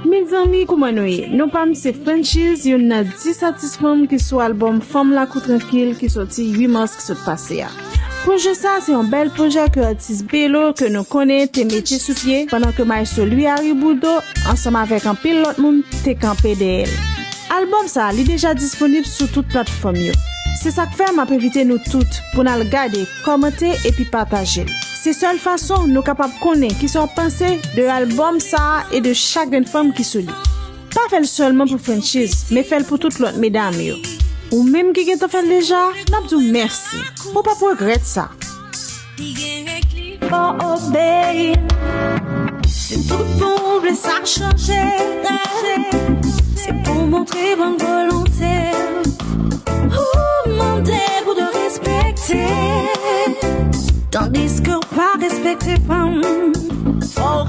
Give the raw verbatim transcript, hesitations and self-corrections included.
Mezanmi, kouman nou ye? Non pa m se Franchise, youn nan dis atis fanm ki sou albòm Fanm Lakou Trankil ki sòti uit mas ki sot pase a. Pwojè sa a se yon bèl pwojè ke atis Belo ke nou konnen te mete sou pye pandan ke maestro Louis Harry Boudreau ansanm avèk anpil lòt moun te kanpe dèyè l. Albòm sa a, li deja disponib sou tout platfòm yo. Se sa k fè m ap envite nou tout pou n al gade, kòmante epi pataje l. Se sèl fason nou kapab konnen kisa w panse de albòm sa a e de chak grenn fanm ki sou li. Pa fè l sèlman pou Franchise, men fè l pou tout lòt medam yo. Ou menm ki gentan fè l deja, n ap di w mèsi. Ou p ap regrèt sa. Fò obeyi. Se tout bon ou vle sa chanje. Se pou montre bòn volonte. Ou mande pou te respekte. Tandiske ou pa respekte fanm. Fò